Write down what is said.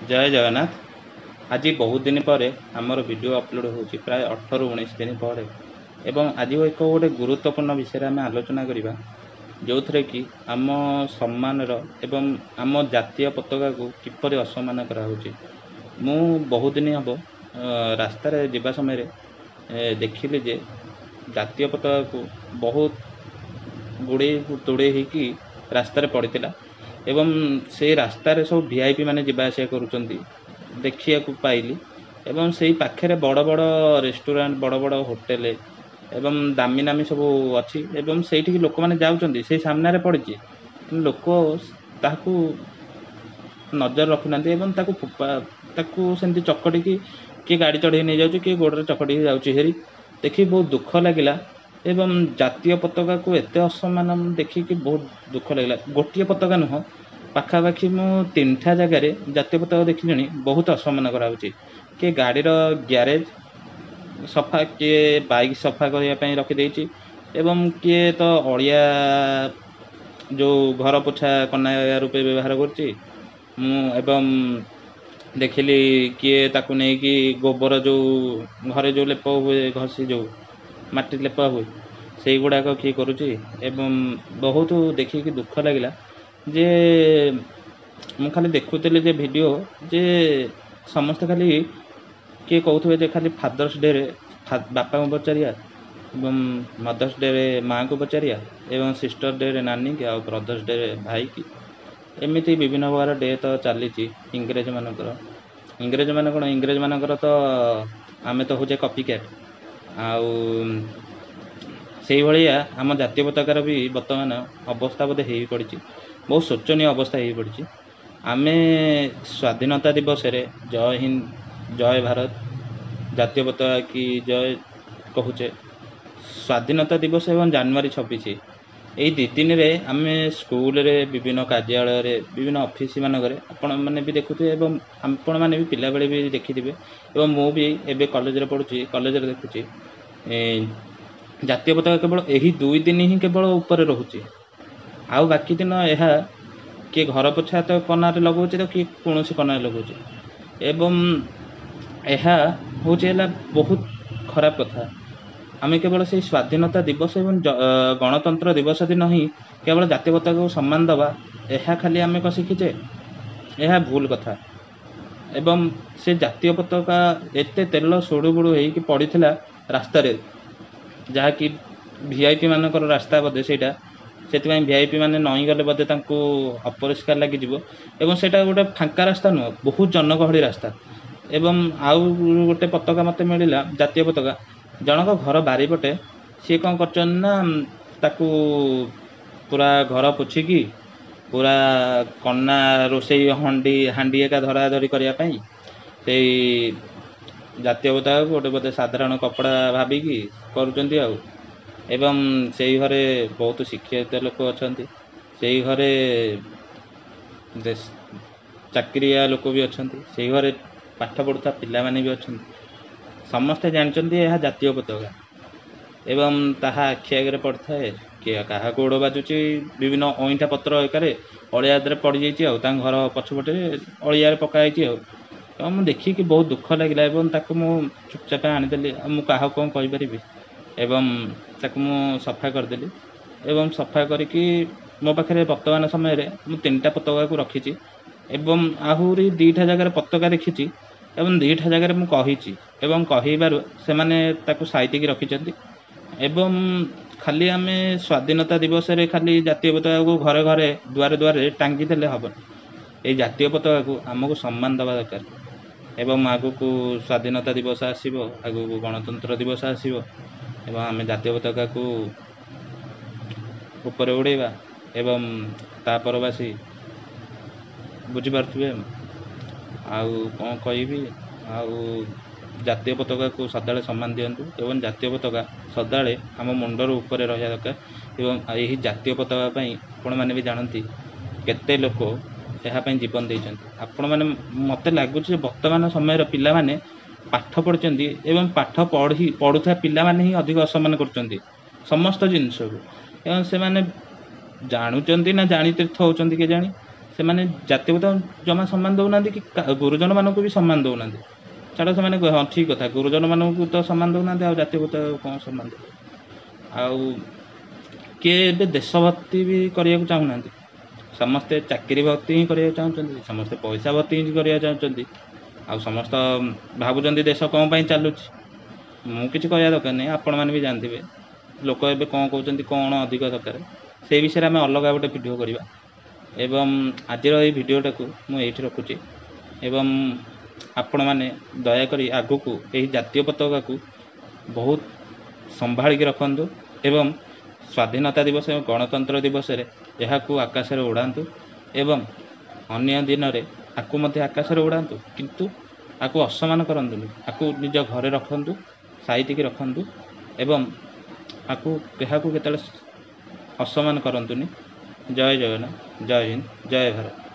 ଜୟ ଜଗନ୍ନାଥ। ଆଜି ବହୁତ ଦିନ ପରେ ଆମର ଭିଡ଼ିଓ ଅପଲୋଡ଼ ହେଉଛି, ପ୍ରାୟ 18ରୁ 19 ଦିନ ପରେ। ଏବଂ ଆଜି ଏକ ଗୋଟେ ଗୁରୁତ୍ୱପୂର୍ଣ୍ଣ ବିଷୟରେ ଆମେ ଆଲୋଚନା କରିବା, ଯେଉଁଥିରେ କି ଆମ ସମ୍ମାନର ଏବଂ ଆମ ଜାତୀୟ ପତାକାକୁ କିପରି ଅସମ୍ମାନ କରାହେଉଛି। ମୁଁ ବହୁତ ଦିନ ହେବ ରାସ୍ତାରେ ଯିବା ସମୟରେ ଦେଖିଲି ଯେ ଜାତୀୟ ପତାକାକୁ ବହୁତ ଗୁଡ଼େଇ ତୁଡ଼େଇ ହେଇକି ରାସ୍ତାରେ ପଡ଼ିଥିଲା ଏବଂ ସେଇ ରାସ୍ତାରେ ସବୁ ଭିଆଇପି ମାନେ ଯିବା ଆସିବା କରୁଛନ୍ତି ଦେଖିବାକୁ ପାଇଲି। ଏବଂ ସେଇ ପାଖରେ ବଡ଼ ବଡ଼ ରେଷ୍ଟୁରାଣ୍ଟ, ବଡ଼ ବଡ଼ ହୋଟେଲ ଏବଂ ଦାମୀ ଦାମୀ ସବୁ ଅଛି ଏବଂ ସେଇଠିକି ଲୋକମାନେ ଯାଉଛନ୍ତି। ସେଇ ସାମ୍ନାରେ ପଡ଼ିଛି, କିନ୍ତୁ ଲୋକ ତାହାକୁ ନଜର ରଖୁନାହାନ୍ତି ଏବଂ ତାକୁ ତାକୁ ସେମିତି ଚକଟିକି କିଏ ଗାଡ଼ି ଚଢ଼େଇ ନେଇଯାଉଛି, କିଏ ଗୋଡ଼ରେ ଚକଟିକି ଯାଉଛି ହେରି। ଦେଖିକି ବହୁତ ଦୁଃଖ ଲାଗିଲା ଏବଂ ଜାତୀୟ ପତାକାକୁ ଏତେ ଅସମ୍ମାନ ଦେଖିକି ବହୁତ ଦୁଃଖ ଲାଗିଲା। ଗୋଟିଏ ପତାକା ନୁହଁ, ପାଖାପାଖି ମୁଁ 3ଟା ଜାଗାରେ ଜାତୀୟ ପତାକା ଦେଖିଲିଣି ବହୁତ ଅସମ୍ମାନ କରାହେଉଛି। କିଏ ଗାଡ଼ିର ଗ୍ୟାରେଜ ସଫା, କିଏ ବାଇକ୍ ସଫା କରିବା ପାଇଁ ରଖିଦେଇଛି ଏବଂ କିଏ ତ ଅଳିଆ ଯେଉଁ ଘର ପୋଛା କନା ରୂପେ ବ୍ୟବହାର କରୁଛି। ମୁଁ ଏବଂ ଦେଖିଲି କିଏ ତାକୁ ନେଇକି ଗୋବର ଯେଉଁ ଘରେ ଯେଉଁ ଲେପ ହୁଏ, ଘଷି ଯେଉଁ ମାଟି ଲେପା ହୁଏ, ସେଇଗୁଡ଼ାକ କିଏ କରୁଛି। ଏବଂ ବହୁତ ଦେଖିକି ଦୁଃଖ ଲାଗିଲା ଯେ ମୁଁ ଖାଲି ଦେଖୁଥିଲି ଯେ ଭିଡ଼ିଓ ଯେ ସମସ୍ତେ ଖାଲି କିଏ କହୁଥିବେ ଯେ ଖାଲି ଫାଦର୍ସ ଡେରେ ବାପାଙ୍କୁ ପଚାରିବା ଏବଂ ମଦର୍ସ ଡେରେ ମାଆଙ୍କୁ ପଚାରିବା ଏବଂ ସିଷ୍ଟର ଡେରେ ନାନୀକି ଆଉ ବ୍ରଦର୍ସ ଡେରେ ଭାଇକି। ଏମିତି ବିଭିନ୍ନ ପ୍ରକାର ଡେ ତ ଚାଲିଛି ଇଂରେଜମାନଙ୍କର। ଇଂରେଜମାନେ କ'ଣ, ଇଂରେଜମାନଙ୍କର ତ ଆମେ ତ ହେଉଛେ କପି କ୍ୟାଟ୍। ଆଉ ସେଇଭଳିଆ ଆମ ଜାତୀୟ ପତାକାର ବି ବର୍ତ୍ତମାନ ଅବସ୍ଥା ବୋଧେ ହେଇ ପଡ଼ିଛି, ବହୁତ ଶୋଚନୀୟ ଅବସ୍ଥା ହେଇ ପଡ଼ିଛି। ଆମେ ସ୍ୱାଧୀନତା ଦିବସରେ ଜୟ ହିନ୍ଦ, ଜୟ ଭାରତ, ଜାତୀୟ ପତାକା କି ଜୟ କହୁଛେ। ସ୍ୱାଧୀନତା ଦିବସ ଏବଂ ଜାନୁଆରୀ 26, ଏଇ 2 ଦିନରେ ଆମେ ସ୍କୁଲରେ, ବିଭିନ୍ନ କାର୍ଯ୍ୟାଳୟରେ, ବିଭିନ୍ନ ଅଫିସ ମାନଙ୍କରେ ଆପଣମାନେ ବି ଦେଖୁଥିବେ ଏବଂ ଆପଣମାନେ ବି ପିଲାବେଳେ ବି ଦେଖିଥିବେ ଏବଂ ମୁଁ ବି ଏବେ କଲେଜରେ ପଢ଼ୁଛି, କଲେଜରେ ଦେଖୁଛି ଜାତୀୟ ପତାକା କେବଳ ଏହି 2 ଦିନ ହିଁ କେବଳ ଉପରେ ରହୁଛି। ଆଉ ବାକି ଦିନ ଏହା କିଏ ଘର ପୋଛା ତ କନାରେ ଲଗାଉଛି ତ କିଏ କୌଣସି କନାରେ ଲଗାଉଛି। ଏବଂ ଏହା ହେଉଛି ହେଲା ବହୁତ ଖରାପ କଥା। ଆମେ କେବଳ ସେଇ ସ୍ୱାଧୀନତା ଦିବସ ଏବଂ ଗଣତନ୍ତ୍ର ଦିବସ ଦିନ ହିଁ କେବଳ ଜାତୀୟ ପତାକାକୁ ସମ୍ମାନ ଦେବା, ଏହା ଖାଲି ଆମେ କ'ଣ ଶିଖିଛେ? ଏହା ଭୁଲ କଥା। ଏବଂ ସେ ଜାତୀୟ ପତାକା ଏତେ ତେଲ ସୁଡ଼ୁବୁଡ଼ୁ ହେଇକି ପଡ଼ିଥିଲା ରାସ୍ତାରେ, ଯାହାକି ଭିଆଇପି ମାନଙ୍କର ରାସ୍ତା ବୋଧେ ସେଇଟା, ସେଥିପାଇଁ ଭିଆଇପି ମାନେ ନଇଁଗଲେ ବୋଧେ ତାଙ୍କୁ ଅପରିଷ୍କାର ଲାଗିଯିବ। ଏବଂ ସେଇଟା ଗୋଟେ ଫାଙ୍କା ରାସ୍ତା ନୁହଁ, ବହୁତ ଜନଗହଳି ରାସ୍ତା। ଏବଂ ଆଉ ଗୋଟେ ପତାକା ମୋତେ ମିଳିଲା, ଜାତୀୟ ପତାକା, ଜଣଙ୍କ ଘର ବାରିପଟେ। ସିଏ କ'ଣ କରିଛନ୍ତି ନା ତାକୁ ପୁରା ଘର ପୋଛିକି ପୁରା କନା ରୋଷେଇ ହଣ୍ଡି ହାଣ୍ଡି ଏକା ଧରା ଧରି କରିବା ପାଇଁ ସେଇ ଜାତୀୟ ପତାକାକୁ ଗୋଟେ ବୋଧେ ସାଧାରଣ କପଡ଼ା ଭାବିକି କରୁଛନ୍ତି ଆଉ। ଏବଂ ସେଇ ଘରେ ବହୁତ ଶିକ୍ଷିତ ଲୋକ ଅଛନ୍ତି, ସେଇ ଘରେ ଚାକିରିଆ ଲୋକ ବି ଅଛନ୍ତି, ସେଇ ଘରେ ପାଠ ପଢ଼ୁଥିବା ପିଲାମାନେ ବି ଅଛନ୍ତି। ସମସ୍ତେ ଜାଣିଛନ୍ତି ଏହା ଜାତୀୟ ପତାକା ଏବଂ ତାହା ଆଖି ଆଗରେ ପଡ଼ିଥାଏ। କିଏ କାହା ଗୋଡ଼ ବାଜୁଛି, ବିଭିନ୍ନ ଅଇଁଠା ପତ୍ର ଏକାରେ ଅଳିଆ ଦେହରେ ପଡ଼ିଯାଇଛି ଆଉ ତାଙ୍କ ଘର ପଛପଟେ ଅଳିଆରେ ପକା ହେଇଛି ଆଉ। ଏବଂ ମୁଁ ଦେଖିକି ବହୁତ ଦୁଃଖ ଲାଗିଲା ଏବଂ ତାକୁ ମୁଁ ଚୁପଚାପ ଆଣିଦେଲି। ଆଉ ମୁଁ କାହାକୁ କ'ଣ କହିପାରିବି? ଏବଂ ତାକୁ ମୁଁ ସଫା କରିଦେଲି ଏବଂ ସଫା କରିକି ମୋ ପାଖରେ ବର୍ତ୍ତମାନ ସମୟରେ ମୁଁ 3ଟା ପତାକାକୁ ରଖିଛି ଏବଂ ଆହୁରି 2ଟା ଜାଗାରେ ପତାକା ଦେଖିଛି ଏବଂ 2ଟା ଜାଗାରେ ମୁଁ କହିଛି ଏବଂ କହିବାରୁ ସେମାନେ ତାକୁ ସାଇତିକି ରଖିଛନ୍ତି। ଏବଂ ଖାଲି ଆମେ ସ୍ୱାଧୀନତା ଦିବସରେ ଖାଲି ଜାତୀୟ ପତାକାକୁ ଘରେ ଘରେ ଦୁଆରେ ଦୁଆରେ ଟାଙ୍ଗି ଦେଲେ ହେବନି, ଏଇ ଜାତୀୟ ପତାକାକୁ ଆମକୁ ସମ୍ମାନ ଦେବା ଦରକାର। ଏବଂ ଆଗକୁ ସ୍ୱାଧୀନତା ଦିବସ ଆସିବ, ଆଗକୁ ଗଣତନ୍ତ୍ର ଦିବସ ଆସିବ ଏବଂ ଆମେ ଜାତୀୟ ପତାକାକୁ ଉପରେ ଉଡ଼େଇବା ଏବଂ ତା ପରବାସୀ ବୁଝିପାରୁଥିବେ ଆଉ କ'ଣ କହିବି। ଆଉ ଜାତୀୟ ପତାକାକୁ ସଦାବେଳେ ସମ୍ମାନ ଦିଅନ୍ତୁ ଏବଂ ଜାତୀୟ ପତାକା ସଦାବେଳେ ଆମ ମୁଣ୍ଡର ଉପରେ ରହିବା ଦରକାର। ଏବଂ ଏହି ଜାତୀୟ ପତାକା ପାଇଁ ଆପଣମାନେ ବି ଜାଣନ୍ତି କେତେ ଲୋକ ଏହା ପାଇଁ ଜୀବନ ଦେଇଛନ୍ତି। ଆପଣମାନେ ମୋତେ ଲାଗୁଛି ଯେ ବର୍ତ୍ତମାନ ସମୟର ପିଲାମାନେ ପାଠ ପଢ଼ିଛନ୍ତି ଏବଂ ପାଠ ପଢ଼ୁଥିବା ପିଲାମାନେ ହିଁ ଅଧିକ ଅସମ୍ମାନ କରୁଛନ୍ତି ସମସ୍ତ ଜିନିଷକୁ। ଏବଂ ସେମାନେ ଜାଣୁଛନ୍ତି ନା ଜାଣି ତୀର୍ଥ ହେଉଛନ୍ତି କେଜାଣି, ସେମାନେ ଜାତୀୟ ପତାକା ଜମା ସମ୍ମାନ ଦେଉନାହାନ୍ତି କି ଗୁରୁଜନମାନଙ୍କୁ ବି ସମ୍ମାନ ଦେଉନାହାନ୍ତି। ଛାଡ଼, ସେମାନେ, ହଁ, ଠିକ୍ କଥା, ଗୁରୁଜନମାନଙ୍କୁ ତ ସମ୍ମାନ ଦେଉନାହାନ୍ତି, ଆଉ ଜାତୀୟ ପତାକାକୁ କ'ଣ ସମ୍ମାନ ଦେବେ? ଆଉ କିଏ ଏବେ ଦେଶଭକ୍ତି ବି କରିବାକୁ ଚାହୁଁନାହାନ୍ତି। ସମସ୍ତେ ଚାକିରି ଭକ୍ତି ହିଁ କରିବାକୁ ଚାହୁଁଛନ୍ତି, ସମସ୍ତେ ପଇସା ଭକ୍ତି ହିଁ କରିବାକୁ ଚାହୁଁଛନ୍ତି, ଆଉ ସମସ୍ତ ଭାବୁଛନ୍ତି ଦେଶ କ'ଣ ପାଇଁ ଚାଲୁଛି। ମୁଁ କିଛି କହିବା ଦରକାର ନାହିଁ, ଆପଣମାନେ ବି ଜାଣିଥିବେ ଲୋକ ଏବେ କ'ଣ କହୁଛନ୍ତି, କ'ଣ ଅଧିକ ଦରକାର। ସେଇ ବିଷୟରେ ଆମେ ଅଲଗା ଗୋଟେ ଭିଡ଼ିଓ କରିବା ଏବଂ ଆଜିର ଏଇ ଭିଡ଼ିଓଟାକୁ ମୁଁ ଏଇଠି ରଖୁଛି। ଏବଂ ଆପଣମାନେ ଦୟାକରି ଆଗକୁ ଏହି ଜାତୀୟ ପତାକାକୁ ବହୁତ ସମ୍ଭାଳିକି ରଖନ୍ତୁ ଏବଂ ସ୍ୱାଧୀନତା ଦିବସ ଏବଂ ଗଣତନ୍ତ୍ର ଦିବସରେ ଏହାକୁ ଆକାଶରେ ଉଡ଼ାନ୍ତୁ ଏବଂ ଅନ୍ୟ ଦିନରେ ଆକୁ ମଧ୍ୟ ଆକାଶରେ ଉଡ଼ାନ୍ତୁ, କିନ୍ତୁ ଆକୁ ଅସମ୍ମାନ କରନ୍ତୁନି। ଆକୁ ନିଜ ଘରେ ରଖନ୍ତୁ, ସାଇତିକି ରଖନ୍ତୁ ଏବଂ ଆକୁ ଏହାକୁ କେତେବେଳେ ଅସମ୍ମାନ କରନ୍ତୁନି। ଜୟ ଜଗନ୍ନାଥ, ଜୟ ହିନ୍ଦ, ଜୟ ଭାରତ।